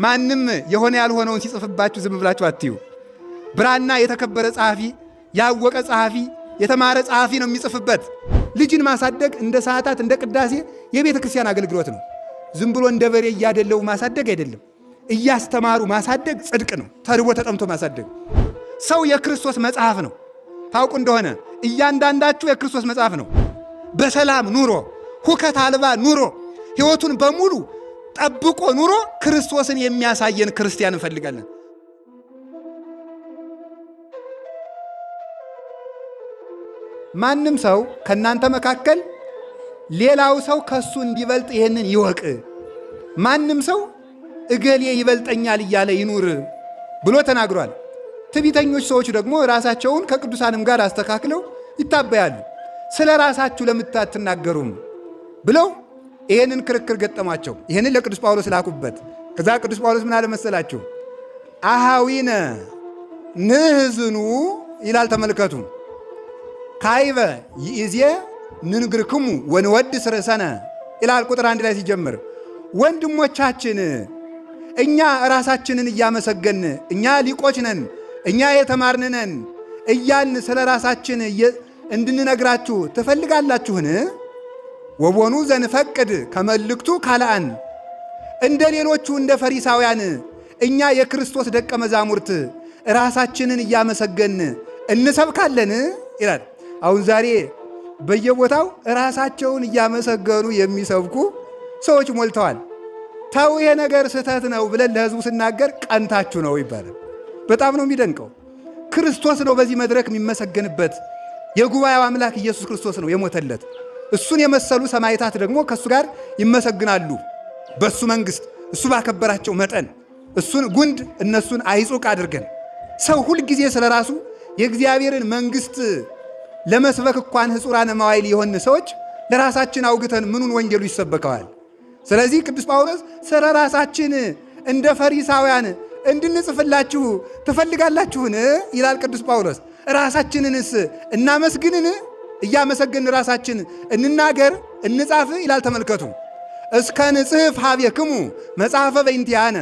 ማንም የሆነ ያልሆነውን ሲጽፍባችሁ ዝም ብላችሁ አትዩ። ብራና የተከበረ ጸሐፊ፣ ያወቀ ጸሐፊ፣ የተማረ ጸሐፊ ነው የሚጽፍበት። ልጅን ማሳደግ እንደ ሰዓታት እንደ ቅዳሴ የቤተ ክርስቲያን አገልግሎት ነው። ዝም ብሎ እንደ በሬ እያደለቡ ማሳደግ አይደለም። እያስተማሩ ማሳደግ ጽድቅ ነው። ተርቦ ተጠምቶ ማሳደግ። ሰው የክርስቶስ መጽሐፍ ነው። ታውቁ እንደሆነ እያንዳንዳችሁ የክርስቶስ መጽሐፍ ነው። በሰላም ኑሮ፣ ሁከት አልባ ኑሮ፣ ሕይወቱን በሙሉ ጠብቆ ኑሮ ክርስቶስን የሚያሳየን ክርስቲያን እንፈልጋለን። ማንም ሰው ከእናንተ መካከል ሌላው ሰው ከሱ እንዲበልጥ ይህንን ይወቅ። ማንም ሰው እገሌ ይበልጠኛል እያለ ይኑር ብሎ ተናግሯል። ትዕቢተኞች ሰዎች ደግሞ ራሳቸውን ከቅዱሳንም ጋር አስተካክለው ይታበያሉ። ስለ ራሳችሁ ለምን አትናገሩም ብለው ይህንን ክርክር ገጠሟቸው። ይህንን ለቅዱስ ጳውሎስ ላኩበት። ከዛ ቅዱስ ጳውሎስ ምን አለ መሰላችሁ? አሃዊነ ንሕዝኑ ይላል። ተመልከቱ። ካይበ ይእዜ ንንግርክሙ ወንወድስ ርእሰነ ይላል። ቁጥር 1 ላይ ሲጀምር ወንድሞቻችን እኛ ራሳችንን እያመሰገን እኛ ሊቆች ነን፣ እኛ የተማርን ነን እያልን ስለ ራሳችን እንድንነግራችሁ ትፈልጋላችሁን? ወቦኑ ዘንፈቅድ ከመልክቱ ካልአን እንደ ሌሎቹ እንደ ፈሪሳውያን እኛ የክርስቶስ ደቀ መዛሙርት ራሳችንን እያመሰገን እንሰብካለን ይላል። አሁን ዛሬ በየቦታው ራሳቸውን እያመሰገኑ የሚሰብኩ ሰዎች ሞልተዋል። ተው ይሄ ነገር ስህተት ነው ብለን ለሕዝቡ ስናገር ቀንታችሁ ነው ይባላል። በጣም ነው የሚደንቀው። ክርስቶስ ነው በዚህ መድረክ የሚመሰገንበት። የጉባኤው አምላክ ኢየሱስ ክርስቶስ ነው የሞተለት። እሱን የመሰሉ ሰማዕታት ደግሞ ከእሱ ጋር ይመሰግናሉ። በእሱ መንግስት እሱ ባከበራቸው መጠን እሱን ጉንድ እነሱን አይጹቅ አድርገን ሰው ሁልጊዜ ስለ ራሱ የእግዚአብሔርን መንግስት ለመስበክ እንኳን ሕጹራነ መዋዕል የሆን ሰዎች ለራሳችን አውግተን ምኑን ወንጌሉ ይሰበከዋል? ስለዚህ ቅዱስ ጳውሎስ ስለ ራሳችን እንደ ፈሪሳውያን እንድንጽፍላችሁ ትፈልጋላችሁን? ይላል ቅዱስ ጳውሎስ። ራሳችንንስ እናመስግንን? እያመሰገን ራሳችን እንናገር እንጻፍ ይላል። ተመልከቱ። እስከ ንጽሕፍ ኀቤክሙ መጽሐፈ በእንቲአነ፣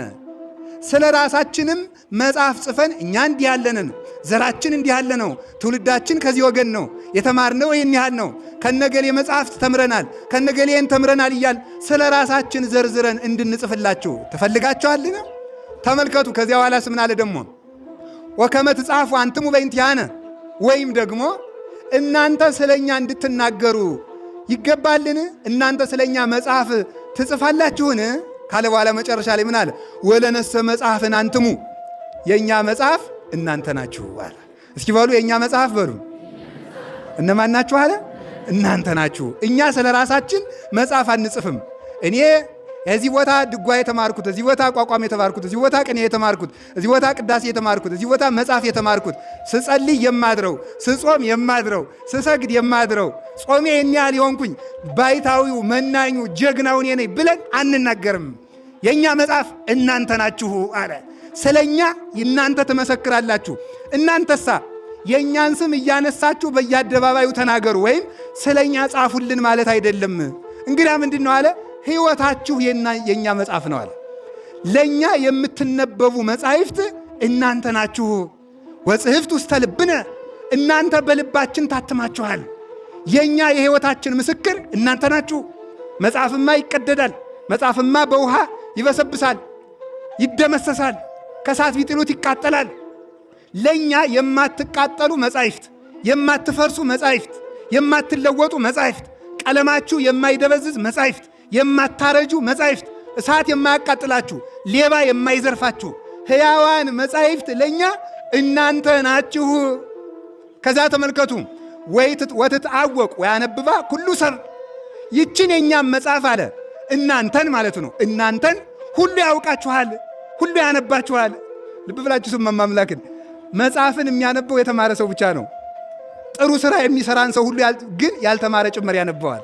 ስለ ራሳችንም መጽሐፍ ጽፈን እኛ እንዲህ ያለንን ዘራችን እንዲህ ያለ ነው፣ ትውልዳችን ከዚህ ወገን ነው፣ የተማርነው ይህን ያህል ነው፣ ከነገሌ መጽሐፍት ተምረናል፣ ከነገሌን ተምረናል እያል ስለ ራሳችን ዘርዝረን እንድንጽፍላችሁ ትፈልጋችኋልን? ተመልከቱ። ከዚያ በኋላስ ምን አለ ደግሞ? ወከመ ትጻፉ አንትሙ በእንቲአነ፣ ወይም ደግሞ እናንተ ስለኛ እንድትናገሩ ይገባልን? እናንተ ስለኛ መጽሐፍ ትጽፋላችሁን? ካለ በኋላ መጨረሻ ላይ ምን አለ? ወለነሰ መጽሐፍን አንትሙ፣ የእኛ መጽሐፍ እናንተ ናችሁ አለ። እስኪ በሉ የእኛ መጽሐፍ በሉ። እነማን ናችሁ አለ? እናንተ ናችሁ። እኛ ስለ ራሳችን መጽሐፍ አንጽፍም። እኔ እዚህ ቦታ ድጓ የተማርኩት፣ እዚህ ቦታ ቋቋም የተማርኩት፣ እዚህ ቦታ ቅኔ የተማርኩት፣ እዚህ ቦታ ቅዳሴ የተማርኩት፣ እዚህ ቦታ መጽሐፍ የተማርኩት፣ ስጸልይ የማድረው፣ ስጾም የማድረው፣ ስሰግድ የማድረው፣ ጾሜ ይህን ያህል የሆንኩኝ ባይታዊው መናኙ ጀግናው እኔ ነኝ ብለን አንናገርም። የእኛ መጽሐፍ እናንተ ናችሁ አለ። ስለኛ እናንተ ትመሰክራላችሁ። እናንተሳ የእኛን ስም እያነሳችሁ በየአደባባዩ ተናገሩ ወይም ስለኛ ጻፉልን ማለት አይደለም። እንግዲያ ምንድን ነው አለ? ሕይወታችሁ የእኛ መጽሐፍ ነው አለ። ለእኛ የምትነበቡ መጻሕፍት እናንተ ናችሁ። ወጽሕፍት ውስተ ልብነ፣ እናንተ በልባችን ታትማችኋል። የእኛ የሕይወታችን ምስክር እናንተ ናችሁ። መጽሐፍማ ይቀደዳል። መጽሐፍማ በውሃ ይበሰብሳል፣ ይደመሰሳል፣ ከእሳት ቢጥሉት ይቃጠላል። ለእኛ የማትቃጠሉ መጻሕፍት፣ የማትፈርሱ መጻሕፍት፣ የማትለወጡ መጻሕፍት፣ ቀለማችሁ የማይደበዝዝ መጻሕፍት፣ የማታረጁ መጻሕፍት፣ እሳት የማያቃጥላችሁ፣ ሌባ የማይዘርፋችሁ ሕያዋን መጻሕፍት ለእኛ እናንተ ናችሁ። ከዛ ተመልከቱ፣ ወትትአወቅ ወያነብባ ኩሉ ሰብ፣ ይችን የእኛም መጽሐፍ አለ እናንተን ማለት ነው። እናንተን ሁሉ ያውቃችኋል፣ ሁሉ ያነባችኋል። ልብ ብላችሁ ስማ፣ አምላክን መጽሐፍን የሚያነበው የተማረ ሰው ብቻ ነው። ጥሩ ስራ የሚሰራን ሰው ሁሉ ግን ያልተማረ ጭምር ያነበዋል።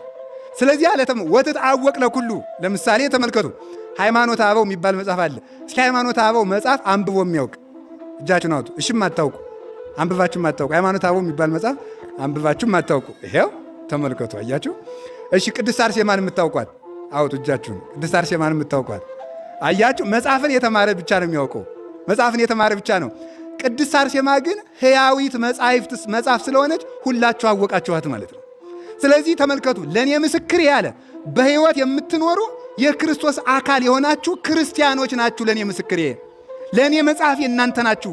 ስለዚህ አለ ወትትአወቅ ለኩሉ። ለምሳሌ ተመልከቱ፣ ሃይማኖተ አበው የሚባል መጽሐፍ አለ። እስኪ ሃይማኖተ አበው መጽሐፍ አንብቦ የሚያውቅ እጃችሁን አውጡ። እሺም አታውቁ፣ አንብባችሁ አታውቁ። ሃይማኖተ አበው የሚባል መጽሐፍ አንብባችሁ አታውቁ። ይሄው ተመልከቱ፣ አያችሁ። እሺ ቅድስት አርሴማን የምታውቋት አውጡ እጃችሁን። ቅድስት አርሴማን የምታውቋት አያችሁ፣ መጽሐፍን የተማረ ብቻ ነው የሚያውቀው። መጽሐፍን የተማረ ብቻ ነው። ቅድስት አርሴማ ግን ሕያዊት መጽሐፍ ስለሆነች ሁላችሁ አወቃችኋት ማለት ነው። ስለዚህ ተመልከቱ፣ ለእኔ ምስክር ያለ በሕይወት የምትኖሩ የክርስቶስ አካል የሆናችሁ ክርስቲያኖች ናችሁ። ለእኔ ምስክሬ፣ ለእኔ መጽሐፍ የእናንተ ናችሁ።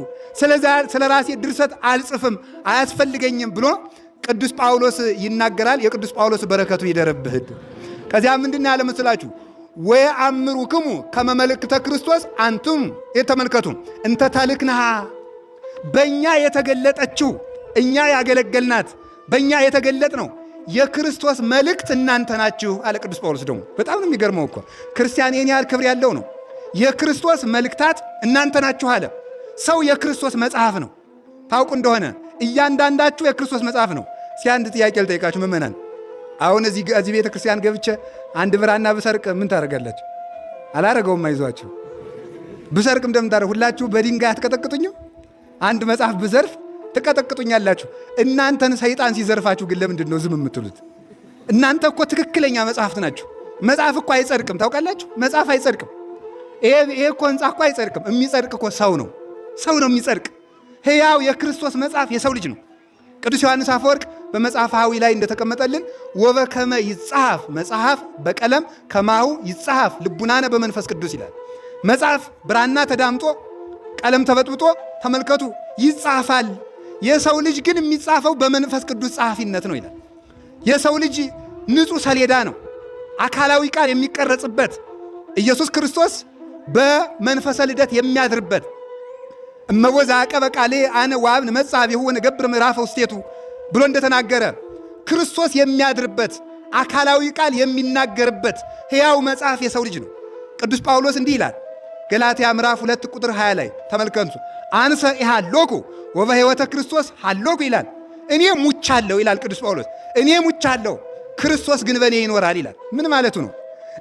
ስለ ራሴ ድርሰት አልጽፍም አያስፈልገኝም ብሎ ቅዱስ ጳውሎስ ይናገራል። የቅዱስ ጳውሎስ በረከቱ ይደርብህ። ከዚያ ምንድን ያለ መስላችሁ? ወየአምሩክሙ ከመ መልእክተ ክርስቶስ አንቱም የተመልከቱ እንተ ተልክንሃ በእኛ የተገለጠችው እኛ ያገለገልናት በእኛ የተገለጥ ነው የክርስቶስ መልእክት እናንተ ናችሁ አለ ቅዱስ ጳውሎስ። ደግሞ በጣም ነው የሚገርመው እኮ ክርስቲያን ይህን ያህል ክብር ያለው ነው። የክርስቶስ መልእክታት እናንተ ናችሁ አለ። ሰው የክርስቶስ መጽሐፍ ነው። ታውቁ እንደሆነ እያንዳንዳችሁ የክርስቶስ መጽሐፍ ነው። እስኪ አንድ ጥያቄ ልጠይቃችሁ ምእመናን። አሁን እዚህ ቤተ ክርስቲያን ገብቼ አንድ ብራና ብሰርቅ ምን ታደርጋላችሁ? አላረገውም። አይዟችሁ። ብሰርቅ እንደምታደርጉ ሁላችሁ በድንጋይ አትቀጠቅጡኝም? አንድ መጽሐፍ ብዘርፍ ትቀጠቅጡኛላችሁ። እናንተን ሰይጣን ሲዘርፋችሁ ግን ለምንድን ነው ዝም የምትሉት? እናንተ እኮ ትክክለኛ መጽሐፍት ናችሁ። መጽሐፍ እኮ አይጸድቅም፣ ታውቃላችሁ? መጽሐፍ አይጸድቅም። ይሄ እኮ ህንፃ እኮ አይጸድቅም። የሚጸድቅ እኮ ሰው ነው። ሰው ነው የሚጸድቅ። ሕያው የክርስቶስ መጽሐፍ የሰው ልጅ ነው። ቅዱስ ዮሐንስ አፈወርቅ በመጽሐፈ ሐዊ ላይ እንደተቀመጠልን ወበከመ ይጻፍ መጽሐፍ በቀለም ከማሁ ይጻፍ ልቡናነ በመንፈስ ቅዱስ ይላል። መጽሐፍ ብራና ተዳምጦ ቀለም ተበጥብጦ ተመልከቱ ይጻፋል። የሰው ልጅ ግን የሚጻፈው በመንፈስ ቅዱስ ጸሐፊነት ነው ይላል። የሰው ልጅ ንጹሕ ሰሌዳ ነው፣ አካላዊ ቃል የሚቀረጽበት ኢየሱስ ክርስቶስ በመንፈሰ ልደት የሚያድርበት እመቦ ዘዐቀበ ቃሌ አነ ወአብ ንመጽእ ኀቤሁ ወንገብር ምዕራፈ ውስቴቱ ብሎ እንደተናገረ ክርስቶስ የሚያድርበት አካላዊ ቃል የሚናገርበት ሕያው መጽሐፍ የሰው ልጅ ነው። ቅዱስ ጳውሎስ እንዲህ ይላል ገላትያ ምዕራፍ 2 ቁጥር 20 ላይ ተመልከቱ። አንሰ ኢሃሎኩ ወበሕይወተ ክርስቶስ ሃሎኩ ይላል። እኔ ሙቻለሁ ይላል ቅዱስ ጳውሎስ። እኔ ሙቻለሁ፣ ክርስቶስ ግን በእኔ ይኖራል ይላል። ምን ማለቱ ነው?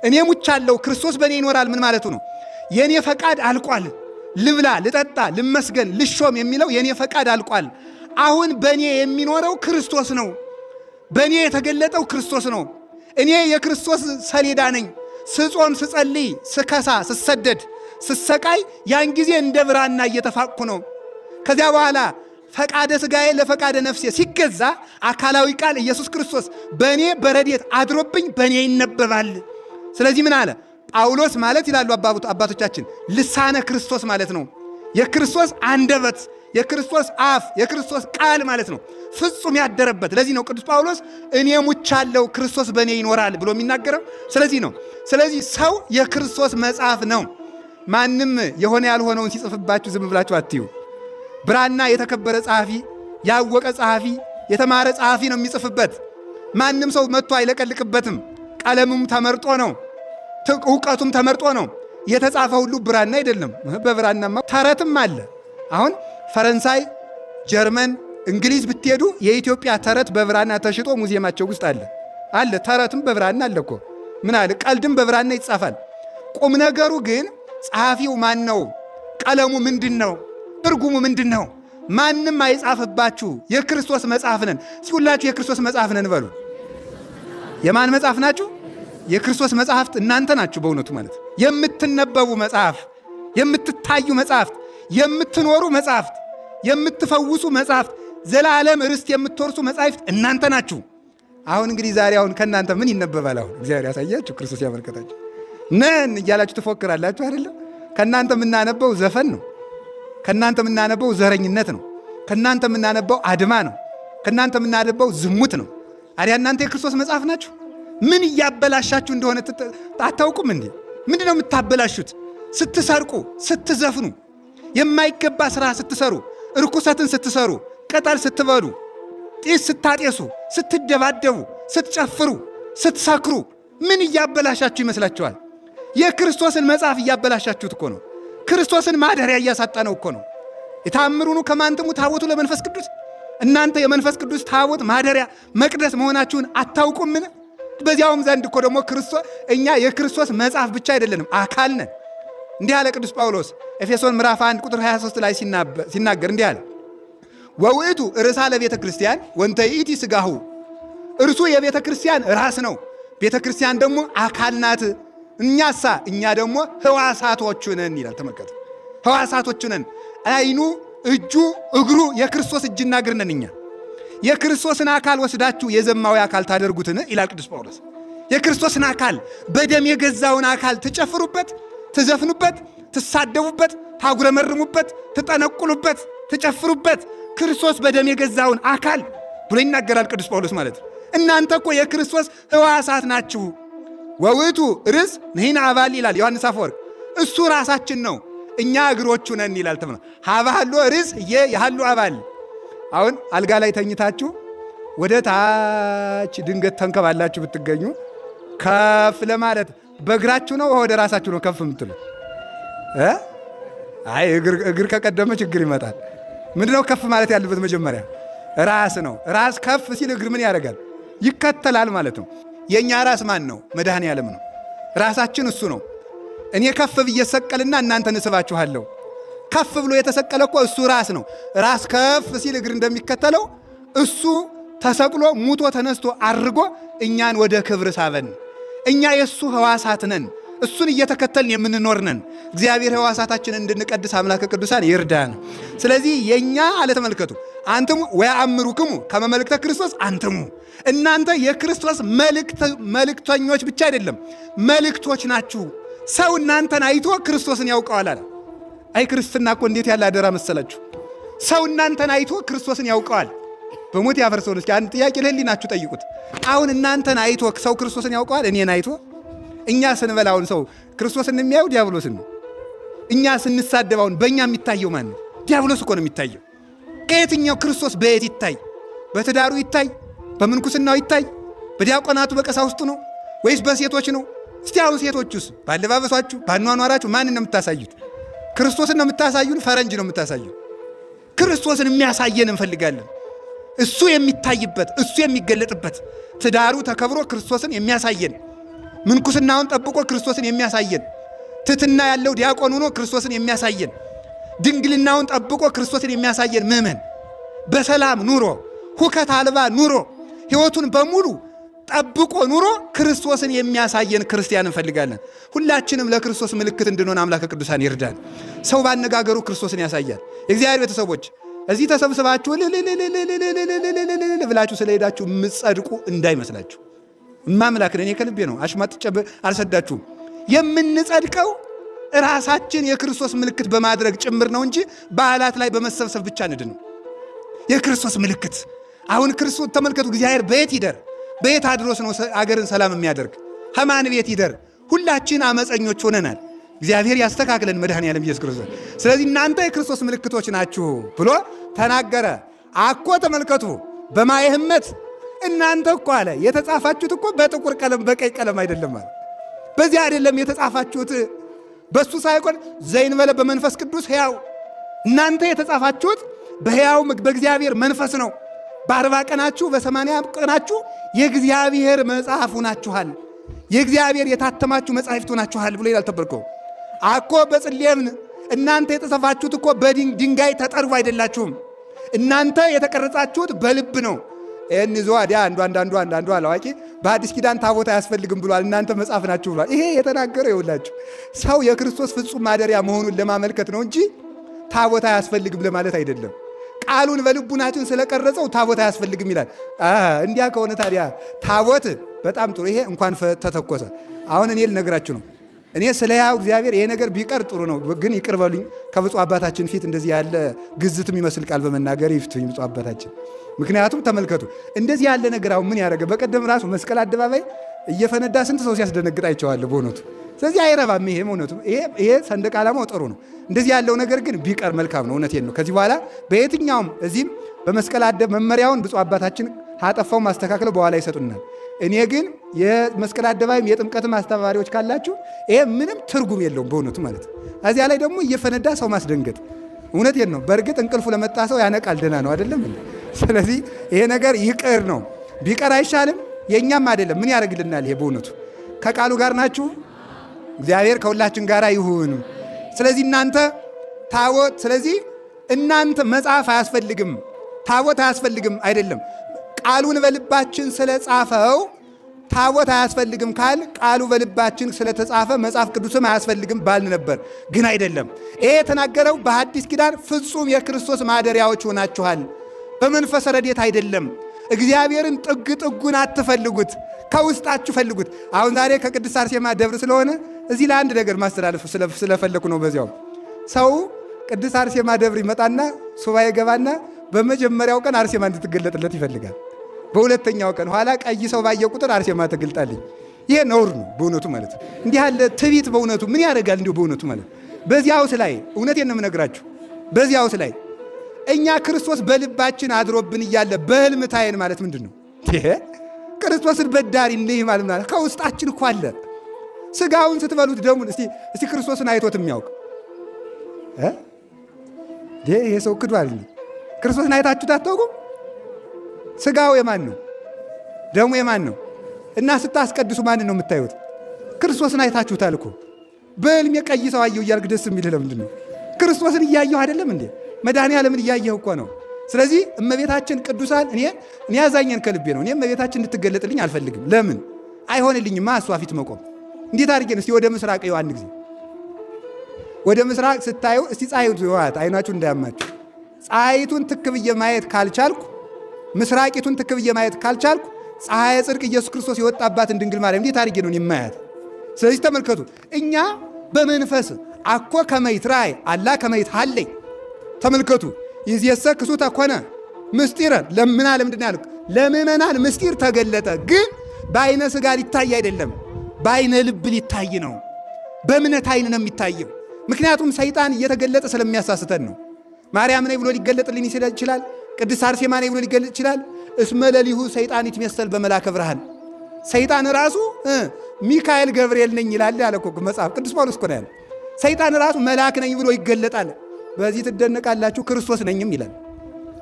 እኔ ሙቻለሁ፣ ክርስቶስ በእኔ ይኖራል ምን ማለቱ ነው? የእኔ ፈቃድ አልቋል። ልብላ፣ ልጠጣ፣ ልመስገን፣ ልሾም የሚለው የእኔ ፈቃድ አልቋል። አሁን በእኔ የሚኖረው ክርስቶስ ነው። በእኔ የተገለጠው ክርስቶስ ነው። እኔ የክርስቶስ ሰሌዳ ነኝ። ስጾም፣ ስጸልይ፣ ስከሳ፣ ስሰደድ፣ ስሰቃይ ያን ጊዜ እንደ ብራና እየተፋቅኩ ነው። ከዚያ በኋላ ፈቃደ ሥጋዬ ለፈቃደ ነፍሴ ሲገዛ አካላዊ ቃል ኢየሱስ ክርስቶስ በእኔ በረድኤት አድሮብኝ በእኔ ይነበባል። ስለዚህ ምን አለ ጳውሎስ ማለት ይላሉ አባቶቻችን ልሳነ ክርስቶስ ማለት ነው። የክርስቶስ አንደበት፣ የክርስቶስ አፍ፣ የክርስቶስ ቃል ማለት ነው። ፍጹም ያደረበት። ለዚህ ነው ቅዱስ ጳውሎስ እኔ ሙቻለሁ ክርስቶስ በእኔ ይኖራል ብሎ የሚናገረው። ስለዚህ ነው። ስለዚህ ሰው የክርስቶስ መጽሐፍ ነው። ማንም የሆነ ያልሆነውን ሲጽፍባችሁ ዝም ብላችሁ አትዩ። ብራና የተከበረ ጸሐፊ፣ ያወቀ ጸሐፊ፣ የተማረ ጸሐፊ ነው የሚጽፍበት። ማንም ሰው መጥቶ አይለቀልቅበትም። ቀለሙም ተመርጦ ነው። እውቀቱም ተመርጦ ነው። የተጻፈ ሁሉ ብራና አይደለም። በብራናማ ተረትም አለ። አሁን ፈረንሳይ፣ ጀርመን፣ እንግሊዝ ብትሄዱ የኢትዮጵያ ተረት በብራና ተሽጦ ሙዚየማቸው ውስጥ አለ አለ። ተረትም በብራና አለ እኮ ምን አለ፣ ቀልድም በብራና ይጻፋል። ቁም ነገሩ ግን ጸሐፊው ማን ነው? ቀለሙ ምንድን ነው? ትርጉሙ ምንድን ነው? ማንም አይጻፍባችሁ። የክርስቶስ መጽሐፍ ነን። እስኪ ሁላችሁ የክርስቶስ መጽሐፍ ነን በሉ። የማን መጽሐፍ ናችሁ? የክርስቶስ መጽሐፍት እናንተ ናችሁ። በእውነቱ ማለት የምትነበቡ መጽሐፍ፣ የምትታዩ መጽሐፍት፣ የምትኖሩ መጽሐፍት፣ የምትፈውሱ መጽሐፍት፣ ዘላለም ርስት የምትወርሱ መጽሐፍት እናንተ ናችሁ። አሁን እንግዲህ ዛሬ አሁን ከእናንተ ምን ይነበባል? አሁን እግዚአብሔር ያሳያችሁ፣ ክርስቶስ ያመልከታችሁ። ነን እያላችሁ ትፎክራላችሁ አይደለም? ከእናንተ የምናነበው ዘፈን ነው። ከእናንተ የምናነበው ዘረኝነት ነው። ከእናንተ የምናነበው አድማ ነው። ከእናንተ የምናነበው ዝሙት ነው። አዲያ እናንተ የክርስቶስ መጽሐፍ ናችሁ። ምን እያበላሻችሁ እንደሆነ አታውቁም እንዴ? ምንድን ነው የምታበላሹት? ስትሰርቁ፣ ስትዘፍኑ፣ የማይገባ ስራ ስትሰሩ፣ ርኩሰትን ስትሰሩ፣ ቅጠል ስትበሉ፣ ጢስ ስታጤሱ፣ ስትደባደቡ፣ ስትጨፍሩ፣ ስትሰክሩ ምን እያበላሻችሁ ይመስላችኋል? የክርስቶስን መጽሐፍ እያበላሻችሁት እኮ ነው። ክርስቶስን ማደሪያ እያሳጣነው እኮ ነው። የታምሩኑ ከማንትሙ ታቦቱ ለመንፈስ ቅዱስ። እናንተ የመንፈስ ቅዱስ ታቦት ማደሪያ መቅደስ መሆናችሁን አታውቁምን? በዚያውም ዘንድ እኮ ደግሞ ክርስቶስ እኛ የክርስቶስ መጽሐፍ ብቻ አይደለንም፣ አካል ነን። እንዲህ አለ ቅዱስ ጳውሎስ ኤፌሶን ምዕራፍ 1 ቁጥር 23 ላይ ሲናገር እንዲህ አለ፣ ወውእቱ ርእሳ ለቤተ ክርስቲያን ወንተ ይእቲ ሥጋሁ። እርሱ የቤተ ክርስቲያን ራስ ነው፣ ቤተ ክርስቲያን ደግሞ አካል ናት። እኛሳ እኛ ደግሞ ሕዋሳቶቹ ነን ይላል። ተመልከቱ፣ ሕዋሳቶቹ ነን። ዓይኑ፣ እጁ፣ እግሩ የክርስቶስ እጅና እግር ነን እኛ። የክርስቶስን አካል ወስዳችሁ የዘማዊ አካል ታደርጉትን ይላል ቅዱስ ጳውሎስ። የክርስቶስን አካል በደም የገዛውን አካል ትጨፍሩበት፣ ትዘፍኑበት፣ ትሳደቡበት፣ ታጉረመርሙበት፣ ትጠነቁሉበት፣ ትጨፍሩበት ክርስቶስ በደም የገዛውን አካል ብሎ ይናገራል ቅዱስ ጳውሎስ ማለት ነው። እናንተ እኮ የክርስቶስ ሕዋሳት ናችሁ። ወውቱ ርስ ንሕነ አባል ይላል ዮሐንስ አፈወርቅ። እሱ ራሳችን ነው፣ እኛ እግሮቹ ነን ይላል። ተብሎ ሀባሎ ርስ የሃሉ አባል። አሁን አልጋ ላይ ተኝታችሁ ወደ ታች ድንገት ተንከባላችሁ ብትገኙ ከፍ ለማለት በእግራችሁ ነው ወደ ራሳችሁ ነው ከፍ የምትሉ? አይ እግር ከቀደመ ችግር ይመጣል። ምንድነው ከፍ ማለት ያለበት? መጀመሪያ ራስ ነው። ራስ ከፍ ሲል እግር ምን ያደርጋል? ይከተላል ማለት ነው። የእኛ ራስ ማን ነው? መድኃኔ ዓለም ነው። ራሳችን እሱ ነው። እኔ ከፍ ብዬ ሰቀልና እናንተን እስባችኋለሁ። ከፍ ብሎ የተሰቀለ እኮ እሱ ራስ ነው። ራስ ከፍ ሲል እግር እንደሚከተለው እሱ ተሰቅሎ ሙቶ ተነስቶ አድርጎ እኛን ወደ ክብር ሳበን። እኛ የእሱ ሕዋሳት ነን። እሱን እየተከተልን የምንኖር ነን። እግዚአብሔር ሕዋሳታችንን እንድንቀድስ አምላከ ቅዱሳን ይርዳን። ስለዚህ የእኛ አለ ተመልከቱ፣ አንትሙ ወያአምሩክሙ ከመ መልእክተ ክርስቶስ አንትሙ፣ እናንተ የክርስቶስ መልእክተኞች ብቻ አይደለም መልእክቶች ናችሁ። ሰው እናንተን አይቶ ክርስቶስን ያውቀዋል አለ። አይ ክርስትና እኮ እንዴት ያለ አደራ መሰላችሁ! ሰው እናንተን አይቶ ክርስቶስን ያውቀዋል። በሞት ያፈርሰውን እስኪ አንድ ጥያቄ ለህሊናችሁ ጠይቁት። አሁን እናንተን አይቶ ሰው ክርስቶስን ያውቀዋል? እኔን አይቶ እኛ ስንበላውን ሰው ክርስቶስን የሚያየው ዲያብሎስን ነው። እኛ ስንሳደባውን በእኛ የሚታየው ማን ነው? ዲያብሎስ እኮ ነው የሚታየው። ከየትኛው ክርስቶስ በየት ይታይ? በትዳሩ ይታይ? በምንኩስናው ይታይ? በዲያቆናቱ በቀሳውስቱ ነው ወይስ በሴቶች ነው? እስቲ አሁን ሴቶቹስ ባለባበሷችሁ፣ ባኗኗራችሁ ማንን ነው የምታሳዩት? ክርስቶስን ነው የምታሳዩን? ፈረንጅ ነው የምታሳዩን? ክርስቶስን የሚያሳየን እንፈልጋለን። እሱ የሚታይበት እሱ የሚገለጥበት ትዳሩ ተከብሮ ክርስቶስን የሚያሳየን፣ ምንኩስናውን ጠብቆ ክርስቶስን የሚያሳየን፣ ትትና ያለው ዲያቆን ሆኖ ክርስቶስን የሚያሳየን፣ ድንግልናውን ጠብቆ ክርስቶስን የሚያሳየን ምእመን በሰላም ኑሮ ሁከት አልባ ኑሮ ሕይወቱን በሙሉ ጠብቆ ኑሮ ክርስቶስን የሚያሳየን ክርስቲያን እንፈልጋለን። ሁላችንም ለክርስቶስ ምልክት እንድንሆን አምላከ ቅዱሳን ይርዳን። ሰው ባነጋገሩ ክርስቶስን ያሳያል። የእግዚአብሔር ቤተሰቦች እዚህ ተሰብስባችሁ ልልልልልልልልልልል ብላችሁ ስለሄዳችሁ የምትጸድቁ እንዳይመስላችሁ። እማምላክን እኔ ከልቤ ነው፣ አሽማጥጬ አልሰዳችሁም። የምንጸድቀው ራሳችን የክርስቶስ ምልክት በማድረግ ጭምር ነው እንጂ በዓላት ላይ በመሰብሰብ ብቻ ንድን የክርስቶስ ምልክት አሁን ክርስቶስ ተመልከቱ፣ እግዚአብሔር በየት ይደር? በየት አድሮስ ነው አገርን ሰላም የሚያደርግ? ከማን ቤት ይደር? ሁላችን አመፀኞች ሆነናል። እግዚአብሔር ያስተካክለን መድኃኔዓለም ኢየሱስ ክርስቶስ። ስለዚህ እናንተ የክርስቶስ ምልክቶች ናችሁ ብሎ ተናገረ። አኮ ተመልከቱ፣ በማየ ሕመት እናንተ እኮ አለ የተጻፋችሁት እኮ በጥቁር ቀለም በቀይ ቀለም አይደለም አለ። በዚህ አይደለም የተጻፋችሁት፣ በሱ ሳይሆን ዘይንበለ በመንፈስ ቅዱስ ሕያው። እናንተ የተጻፋችሁት በሕያው በእግዚአብሔር መንፈስ ነው። በ40 ቀናችሁ በ80 ቀናችሁ የእግዚአብሔር መጽሐፍ ሆናችኋል፣ የእግዚአብሔር የታተማችሁ መጻሕፍት ሆናችኋል ብሎ ይላል። ተበርከው አኮ በጽሌምን እናንተ የተጻፋችሁት እኮ በድንጋይ ተጠርቦ አይደላችሁም። እናንተ የተቀረጻችሁት በልብ ነው። ይህን ይዞ አዲያ አንዱ አንዳንዱ አንዳንዱ አላዋቂ በአዲስ ኪዳን ታቦት አያስፈልግም ብሏል። እናንተ መጽሐፍ ናችሁ ብሏል። ይሄ የተናገረው ይኸውላችሁ ሰው የክርስቶስ ፍጹም ማደሪያ መሆኑን ለማመልከት ነው እንጂ ታቦት አያስፈልግም ለማለት አይደለም። ቃሉን በልቡናችን ስለቀረጸው ታቦት አያስፈልግም ይላል። እንዲያ ከሆነ ታዲያ ታቦት በጣም ጥሩ። ይሄ እንኳን ተተኮሰ። አሁን እኔ ልነግራችሁ ነው። እኔ ስለ ያው እግዚአብሔር ይሄ ነገር ቢቀር ጥሩ ነው፣ ግን ይቅር በሉኝ። ከብፁዕ አባታችን ፊት እንደዚህ ያለ ግዝት የሚመስል ቃል በመናገር ይፍቱኝ ብፁዕ አባታችን። ምክንያቱም ተመልከቱ እንደዚህ ያለ ነገር አሁን ምን ያደረገ በቀደም ራሱ መስቀል አደባባይ እየፈነዳ ስንት ሰው ሲያስደነግጥ አይቼዋለሁ በእውነቱ። ስለዚህ አይረባም። ይሄ እውነቱ ይሄ ሰንደቅ ዓላማው ጥሩ ነው። እንደዚህ ያለው ነገር ግን ቢቀር መልካም ነው። እውነቴን ነው። ከዚህ በኋላ በየትኛውም እዚህም በመስቀል አደ መመሪያውን ብፁዕ አባታችን አጠፋው ማስተካከለው በኋላ ይሰጡናል። እኔ ግን የመስቀል አደባባይም የጥምቀትም አስተባባሪዎች ካላችሁ ይሄ ምንም ትርጉም የለውም በእውነቱ ማለት ነው። እዚያ ላይ ደግሞ እየፈነዳ ሰው ማስደንገጥ እውነቴን ነው። በእርግጥ እንቅልፉ ለመጣ ሰው ያነቃል፣ ደህና ነው አይደለም። ስለዚህ ይሄ ነገር ይቅር ነው። ቢቀር አይሻልም? የእኛም አይደለም። ምን ያደርግልናል? ይሄ በእውነቱ ከቃሉ ጋር ናችሁ። እግዚአብሔር ከሁላችን ጋር ይሁን። ስለዚህ እናንተ ታቦት፣ ስለዚህ እናንተ መጽሐፍ አያስፈልግም፣ ታቦት አያስፈልግም አይደለም። ቃሉን በልባችን ስለጻፈው ታቦት አያስፈልግም ካል ቃሉ በልባችን ስለተጻፈ መጽሐፍ ቅዱስም አያስፈልግም ባልን ነበር። ግን አይደለም። ይሄ የተናገረው በሐዲስ ኪዳን ፍጹም የክርስቶስ ማደሪያዎች ሆናችኋል። በመንፈሰ ረድኤት አይደለም። እግዚአብሔርን ጥግ ጥጉን አትፈልጉት፣ ከውስጣችሁ ፈልጉት። አሁን ዛሬ ከቅድስት አርሴማ ደብር ስለሆነ እዚህ ለአንድ ነገር ማስተላለፍ ስለፈለኩ ነው። በዚያው ሰው ቅድስት አርሴማ ደብር ይመጣና ሱባኤ ገባና በመጀመሪያው ቀን አርሴማ እንድትገለጥለት ይፈልጋል። በሁለተኛው ቀን ኋላ ቀይ ሰው ባየ ቁጥር አርሴማ ትገልጣልኝ። ይሄ ነውር ነው በእውነቱ ማለት ነው። እንዲህ ያለ ትቢት በእውነቱ ምን ያደርጋል? እንዲሁ በእውነቱ ማለት በዚያውስ ላይ እውነቴን ነው የምነግራችሁ። በዚያውስ ላይ እኛ ክርስቶስ በልባችን አድሮብን እያለ በህልም ታየን ማለት ምንድን ነው? ክርስቶስን በዳሪ እንዲህ ማለት ማለት ከውስጣችን እኮ አለ። ስጋውን ስትበሉት ደሙን እስቲ እስቲ ክርስቶስን አይቶት የሚያውቅ ይሄ ሰው ክዷል። ክርስቶስን አይታችሁት አታውቁም? ስጋው የማን ነው? ደሙ የማን ነው? እና ስታስቀድሱ ማንን ነው የምታዩት? ክርስቶስን አይታችሁታል እኮ። በህልሜ ቀይ ሰው አየሁ እያልክ ደስ የሚልህ ለምንድን ነው? ክርስቶስን እያየሁ አይደለም እንዴ? መድኃኔ ዓለምን እያየሁ እኮ ነው። ስለዚህ እመቤታችን ቅዱሳን እኔ እኔ ያዛኘን ከልቤ ነው። እኔ እመቤታችን እንድትገለጥልኝ አልፈልግም። ለምን አይሆንልኝማ? እሷ ፊት መቆም እንዴት አድርጌ ነው? እስቲ ወደ ምስራቅ ይኸው አንድ ጊዜ ወደ ምስራቅ ስታዩ እስቲ ፀሐይቱ ይዋት አይናችሁ እንዳያማችሁ። ፀሐይቱን ትክ ብዬ ማየት ካልቻልኩ፣ ምስራቂቱን ትክ ብዬ ማየት ካልቻልኩ ፀሐየ ጽድቅ ኢየሱስ ክርስቶስ የወጣባትን ድንግል ማርያም እንዴት አድርጌ ነው የማያት? ስለዚህ ተመልከቱ፣ እኛ በመንፈስ አኮ ከመይት ራእይ አላ ከመይት ሀለይ ተመልከቱ። ይእዜሰ ክሱተ ኮነ ምስጢረ ለምና ለምንድን ያልኩ ለምእመናን ምስጢር ተገለጠ። ግን በአይነ ስጋ ሊታይ አይደለም፣ በአይነ ልብ ሊታይ ነው። በእምነት አይን ነው የሚታየው። ምክንያቱም ሰይጣን እየተገለጠ ስለሚያሳስተን ነው። ማርያም ነኝ ብሎ ሊገለጥልኝ ይችላል። ቅድስት አርሴማ ነኝ ብሎ ሊገለጥ ይችላል። እስመ ለሊሁ ሰይጣን ይትመሰል በመላከ ብርሃን። ሰይጣን ራሱ ሚካኤል ገብርኤል ነኝ ይላል ያለ እኮ መጽሐፍ ቅዱስ ጳውሎስ እኮ ነው ያለው። ሰይጣን ራሱ መልአክ ነኝ ብሎ ይገለጣል። በዚህ ትደነቃላችሁ። ክርስቶስ ነኝም ይላል።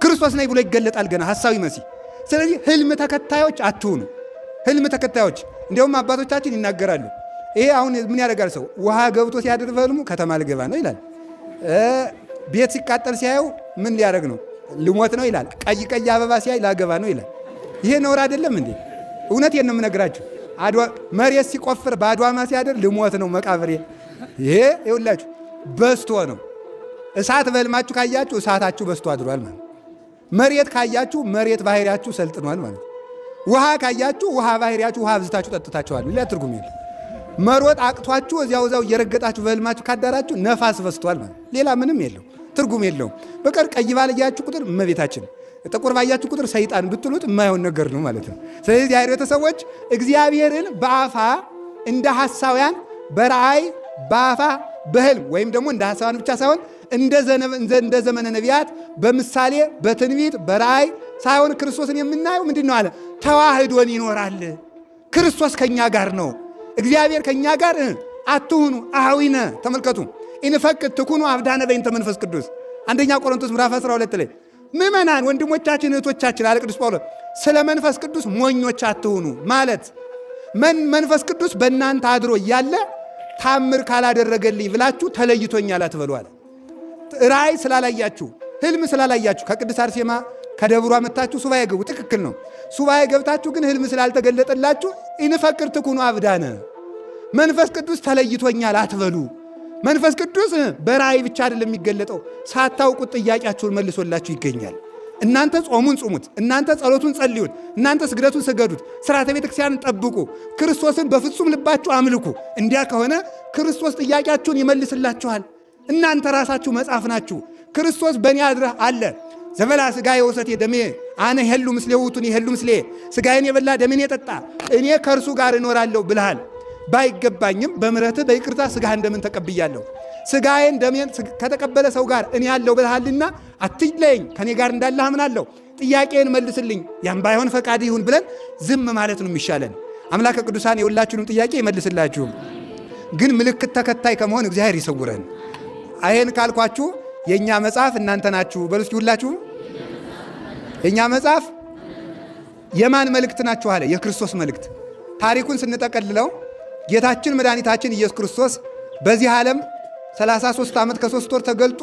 ክርስቶስ ነኝ ብሎ ይገለጣል። ገና ሐሳዊ መሲህ። ስለዚህ ህልም ተከታዮች አትሁኑ። ህልም ተከታዮች እንዲያውም አባቶቻችን ይናገራሉ። ይሄ አሁን ምን ያደርጋል ሰው ውሃ ገብቶ ሲያድር በህልሙ ከተማ ልገባ ነው ይላል። ቤት ሲቃጠል ሲያየው ምን ሊያደርግ ነው? ልሞት ነው ይላል። ቀይ ቀይ አበባ ሲያይ ላገባ ነው ይላል። ይሄ ነውር አይደለም እንዴ? እውነቴን ነው የምነግራችሁ። አድዋ መሬት ሲቆፍር በአድዋማ ሲያድር ልሞት ነው መቃብሬ። ይሄ ይኸውላችሁ በስቶ ነው። እሳት በህልማችሁ ካያችሁ እሳታችሁ በስቶ አድሯል ማለት። መሬት ካያችሁ መሬት ባህሪያችሁ ሰልጥኗል ማለት። ውሃ ካያችሁ ውሃ ባህሪያችሁ ውሃ አብዝታችሁ ጠጥታችኋል። ሌላ ትርጉም የለም። መሮጥ አቅቷችሁ እዚያው እዚያው እየረገጣችሁ በህልማችሁ ካዳራችሁ ነፋስ በስቷል ማለት። ሌላ ምንም የለው ትርጉም የለውም። በቀር ቀይ ባለያችሁ ቁጥር እመቤታችን፣ ጥቁር ባያችሁ ቁጥር ሰይጣን ብትሉት የማይሆን ነገር ነው ማለት ነው። ስለዚህ የአይር ቤተሰቦች እግዚአብሔርን በአፋ እንደ ሐሳውያን በራእይ በአፋ በህልም ወይም ደግሞ እንደ ሐሳውያን ብቻ ሳይሆን እንደ ዘመነ ነቢያት በምሳሌ በትንቢት በራእይ ሳይሆን ክርስቶስን የምናየው ምንድን ነው አለ ተዋህዶን ይኖራል። ክርስቶስ ከኛ ጋር ነው። እግዚአብሔር ከኛ ጋር አትሁኑ አኀዊነ። ተመልከቱ ኢንፈቅድ ትኩኑ አብዳነ በእንተ መንፈስ ቅዱስ አንደኛ ቆሮንቶስ ምዕራፍ 12 ላይ ምእመናን ወንድሞቻችን እህቶቻችን አለ ቅዱስ ጳውሎስ ስለ መንፈስ ቅዱስ ሞኞች አትሁኑ ማለት መንፈስ ቅዱስ በእናንተ አድሮ እያለ ታምር ካላደረገልኝ ብላችሁ ተለይቶኛል አትበሉ አለ። ራእይ ስላላያችሁ ህልም ስላላያችሁ ከቅድስት አርሴማ ከደብሯ መታችሁ ሱባኤ ግቡ። ትክክል ነው። ሱባኤ ገብታችሁ ግን ህልም ስላልተገለጠላችሁ ኢንፈቅድ ትኩኑ አብዳነ መንፈስ ቅዱስ ተለይቶኛል አትበሉ። መንፈስ ቅዱስ በራእይ ብቻ አይደለም የሚገለጠው፣ ሳታውቁት ጥያቄያችሁን መልሶላችሁ ይገኛል። እናንተ ጾሙን ጹሙት፣ እናንተ ጸሎቱን ጸልዩት፣ እናንተ ስግደቱን ስገዱት፣ ስርዓተ ቤተ ክርስቲያንን ጠብቁ፣ ክርስቶስን በፍጹም ልባችሁ አምልኩ። እንዲያ ከሆነ ክርስቶስ ጥያቄያችሁን ይመልስላችኋል። እናንተ ራሳችሁ መጽሐፍ ናችሁ። ክርስቶስ በእኔ አድረህ አለ። ዘበላ ሥጋዬ ወሰቴ ደሜ አነ ሄሉ ምስሌ ውእቱኒ ሄሉ ምስሌ፣ ሥጋዬን የበላ ደሜን የጠጣ እኔ ከእርሱ ጋር እኖራለሁ ብልሃል። ባይገባኝም በምሕረትህ በይቅርታ ሥጋህን ደምን ተቀብያለሁ። ሥጋዬን ደሜን ከተቀበለ ሰው ጋር እኔ ያለው ብልሃልና አትለየኝ፣ ከኔ ጋር እንዳለህ አምናለሁ። ጥያቄን መልስልኝ፣ ያም ባይሆን ፈቃድ ይሁን ብለን ዝም ማለት ነው የሚሻለን። አምላከ ቅዱሳን የሁላችሁንም ጥያቄ ይመልስላችሁም። ግን ምልክት ተከታይ ከመሆን እግዚአብሔር ይሰውረን። ይሄን ካልኳችሁ የእኛ መጽሐፍ እናንተ ናችሁ በሉ እስኪ ሁላችሁም። የእኛ መጽሐፍ የማን መልእክት ናችሁ አለ? የክርስቶስ መልእክት። ታሪኩን ስንጠቀልለው ጌታችን መድኃኒታችን ኢየሱስ ክርስቶስ በዚህ ዓለም 33 ዓመት ከ3 ወር ተገልጦ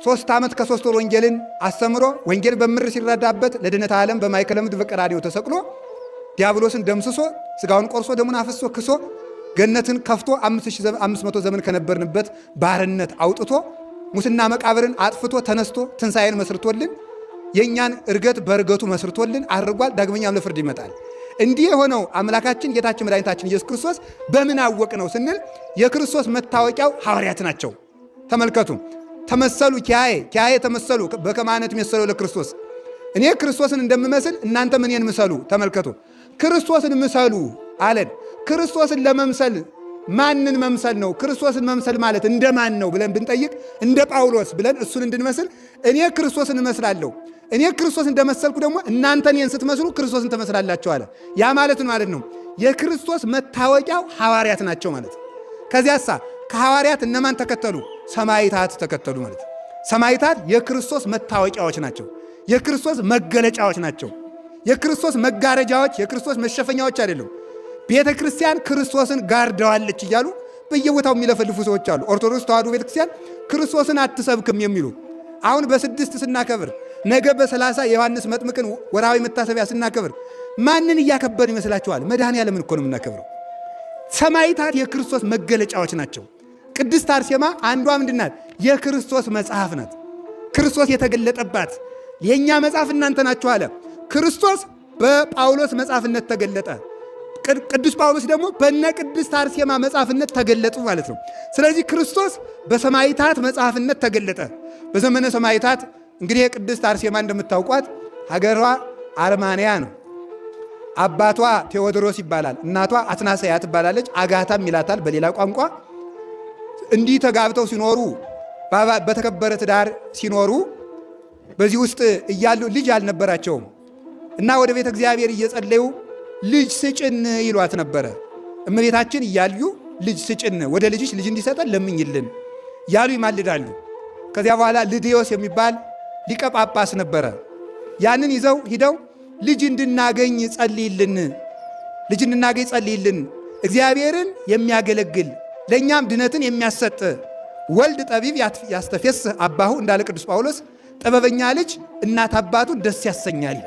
3 ዓመት ከ3 ወር ወንጌልን አስተምሮ ወንጌል በምር ሲረዳበት ለድነት ዓለም በማእከለ ምድር በቀራንዮ ተሰቅሎ ዲያብሎስን ደምስሶ ስጋውን ቆርሶ ደሙን አፍሶ ክሶ ገነትን ከፍቶ 5500 ዘመን ከነበርንበት ባርነት አውጥቶ ሙስና መቃብርን አጥፍቶ ተነስቶ ትንሣኤን መስርቶልን የእኛን እርገት በእርገቱ መስርቶልን አድርጓል። ዳግመኛም ለፍርድ ይመጣል። እንዲህ የሆነው አምላካችን ጌታችን መድኃኒታችን ኢየሱስ ክርስቶስ በምን አወቅ ነው ስንል የክርስቶስ መታወቂያው ሐዋርያት ናቸው። ተመልከቱ። ተመሰሉ ኪያዬ ኪያዬ ተመሰሉ በከማነት መሰለው ለክርስቶስ እኔ ክርስቶስን እንደምመስል እናንተም እኔን ምሰሉ። ተመልከቱ፣ ክርስቶስን ምሰሉ አለን። ክርስቶስን ለመምሰል ማንን መምሰል ነው? ክርስቶስን መምሰል ማለት እንደ ማን ነው ብለን ብንጠይቅ እንደ ጳውሎስ ብለን እሱን እንድንመስል እኔ ክርስቶስን እመስላለሁ፣ እኔ ክርስቶስ እንደመሰልኩ ደግሞ እናንተ እኔን ስትመስሉ ክርስቶስን ትመስላላችሁ አለ። ያ ማለት ማለት ነው የክርስቶስ መታወቂያው ሐዋርያት ናቸው ማለት። ከዚያሳ ከሐዋርያት እነማን ተከተሉ? ሰማይታት ተከተሉ ማለት። ሰማይታት የክርስቶስ መታወቂያዎች ናቸው። የክርስቶስ መገለጫዎች ናቸው። የክርስቶስ መጋረጃዎች፣ የክርስቶስ መሸፈኛዎች አይደሉም። ቤተ ክርስቲያን ክርስቶስን ጋርደዋለች እያሉ በየቦታው የሚለፈልፉ ሰዎች አሉ። ኦርቶዶክስ ተዋሕዶ ቤተ ክርስቲያን ክርስቶስን አትሰብክም የሚሉ አሁን በስድስት ስናከብር ነገ በ30 የዮሐንስ መጥምቅን ወርሃዊ መታሰቢያ ስናከብር ማንን እያከበር ይመስላችኋል? መድኃኔ ዓለምን እኮ ነው የምናከብረው። ሰማዕታት የክርስቶስ መገለጫዎች ናቸው። ቅድስት አርሴማ አንዷ ምንድናት? የክርስቶስ መጽሐፍ ናት። ክርስቶስ የተገለጠባት የእኛ መጽሐፍ እናንተ ናችሁ አለ። ክርስቶስ በጳውሎስ መጽሐፍነት ተገለጠ። ቅዱስ ጳውሎስ ደግሞ በነ ቅድስት አርሴማ መጽሐፍነት ተገለጡ ማለት ነው። ስለዚህ ክርስቶስ በሰማዕታት መጽሐፍነት ተገለጠ። በዘመነ ሰማዕታት እንግዲህ የቅድስት አርሴማ እንደምታውቋት ሀገሯ አርማንያ ነው። አባቷ ቴዎድሮስ ይባላል። እናቷ አትናሰያ ትባላለች። አጋታም ይላታል በሌላ ቋንቋ። እንዲህ ተጋብተው ሲኖሩ በተከበረ ትዳር ሲኖሩ በዚህ ውስጥ እያሉ ልጅ አልነበራቸውም እና ወደ ቤተ እግዚአብሔር እየጸለዩ ልጅ ስጭን ይሏት ነበረ። እመቤታችን እያሉ ልጅ ስጭን፣ ወደ ልጅሽ ልጅ እንዲሰጠን ለምኝልን ያሉ ይማልዳሉ። ከዚያ በኋላ ልድዮስ የሚባል ሊቀ ጳጳስ ነበረ። ያንን ይዘው ሂደው ልጅ እንድናገኝ ጸልይልን፣ ልጅ እንድናገኝ ጸልይልን፣ እግዚአብሔርን የሚያገለግል ለእኛም ድነትን የሚያሰጥ ወልድ ጠቢብ ያስተፌስህ አባሁ እንዳለ ቅዱስ ጳውሎስ ጥበበኛ ልጅ እናት አባቱን ደስ ያሰኛል።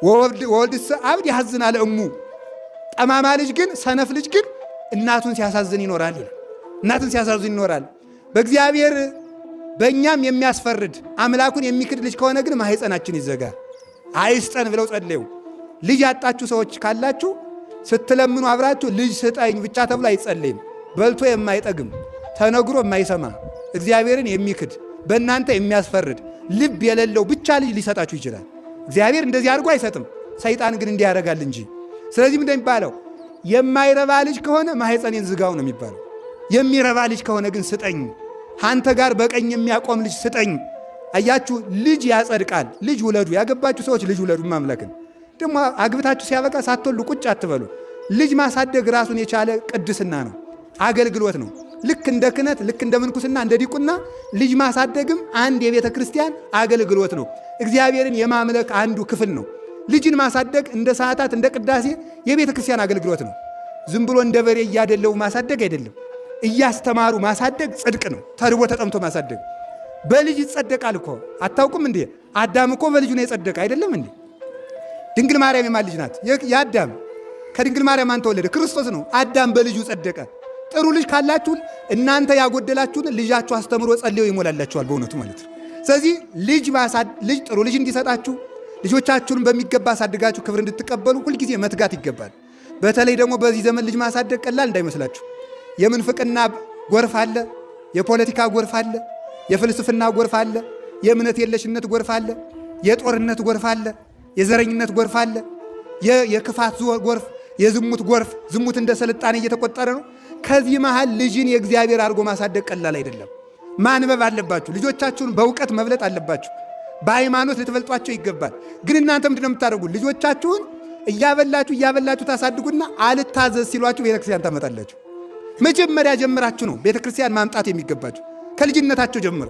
ወወልድሰ አብድ ያሐዝን አለ እሙ። ጠማማ ልጅ ግን ሰነፍ ልጅ ግን እናቱን ሲያሳዝን ይኖራል ይላል። እናቱን ሲያሳዝን ይኖራል። በእግዚአብሔር በእኛም የሚያስፈርድ አምላኩን የሚክድ ልጅ ከሆነ ግን ማህፀናችን ይዘጋ አይስጠን ብለው ጸለዩ። ልጅ ያጣችሁ ሰዎች ካላችሁ ስትለምኑ አብራችሁ ልጅ ስጠኝ ብቻ ተብሎ አይጸለይም። በልቶ የማይጠግም ተነግሮ የማይሰማ እግዚአብሔርን የሚክድ በእናንተ የሚያስፈርድ ልብ የሌለው ብቻ ልጅ ሊሰጣችሁ ይችላል። እግዚአብሔር እንደዚህ አድርጎ አይሰጥም። ሰይጣን ግን እንዲህ ያደርጋል እንጂ። ስለዚህ እንደሚባለው የማይረባ ልጅ ከሆነ ማህፀኔን ዝጋው ነው የሚባለው። የሚረባ ልጅ ከሆነ ግን ስጠኝ፣ አንተ ጋር በቀኝ የሚያቆም ልጅ ስጠኝ። አያችሁ፣ ልጅ ያጸድቃል። ልጅ ውለዱ። ያገባችሁ ሰዎች ልጅ ውለዱ። ማምለክን ደግሞ አግብታችሁ ሲያበቃ ሳትወልዱ ቁጭ አትበሉ። ልጅ ማሳደግ ራሱን የቻለ ቅድስና ነው፣ አገልግሎት ነው። ልክ እንደ ክህነት፣ ልክ እንደ ምንኩስና፣ እንደ ዲቁና ልጅ ማሳደግም አንድ የቤተ ክርስቲያን አገልግሎት ነው። እግዚአብሔርን የማምለክ አንዱ ክፍል ነው። ልጅን ማሳደግ እንደ ሰዓታት፣ እንደ ቅዳሴ የቤተ ክርስቲያን አገልግሎት ነው። ዝም ብሎ እንደ በሬ እያደለቡ ማሳደግ አይደለም። እያስተማሩ ማሳደግ ጽድቅ ነው። ተርቦ ተጠምቶ ማሳደግ በልጅ ይጸደቃል እኮ አታውቁም እንዴ? አዳም እኮ በልጁ ነው የጸደቀ አይደለም እንዴ? ድንግል ማርያም የማን ልጅ ናት? የአዳም። ከድንግል ማርያም ማን ተወለደ? ክርስቶስ ነው። አዳም በልጁ ጸደቀ። ጥሩ ልጅ ካላችሁ እናንተ ያጎደላችሁን ልጃችሁ አስተምሮ ጸልዮ ይሞላላችኋል፣ በእውነቱ ማለት ነው። ስለዚህ ልጅ ልጅ ጥሩ ልጅ እንዲሰጣችሁ ልጆቻችሁን በሚገባ አሳድጋችሁ ክብር እንድትቀበሉ ሁልጊዜ መትጋት ይገባል። በተለይ ደግሞ በዚህ ዘመን ልጅ ማሳደግ ቀላል እንዳይመስላችሁ። የምንፍቅና ጎርፍ አለ፣ የፖለቲካ ጎርፍ አለ፣ የፍልስፍና ጎርፍ አለ፣ የእምነት የለሽነት ጎርፍ አለ፣ የጦርነት ጎርፍ አለ፣ የዘረኝነት ጎርፍ አለ፣ የክፋት ጎርፍ፣ የዝሙት ጎርፍ። ዝሙት እንደ ስልጣኔ እየተቆጠረ ነው። ከዚህ መሃል ልጅን የእግዚአብሔር አድርጎ ማሳደግ ቀላል አይደለም። ማንበብ አለባችሁ። ልጆቻችሁን በእውቀት መብለጥ አለባችሁ። በሃይማኖት ልትበልጧቸው ይገባል። ግን እናንተ ምንድን ነው የምታደርጉ? ልጆቻችሁን እያበላችሁ እያበላችሁ ታሳድጉና አልታዘዝ ሲሏችሁ ቤተክርስቲያን ታመጣላችሁ። መጀመሪያ ጀምራችሁ ነው ቤተክርስቲያን ማምጣት የሚገባችሁ ከልጅነታቸው ጀምሮ።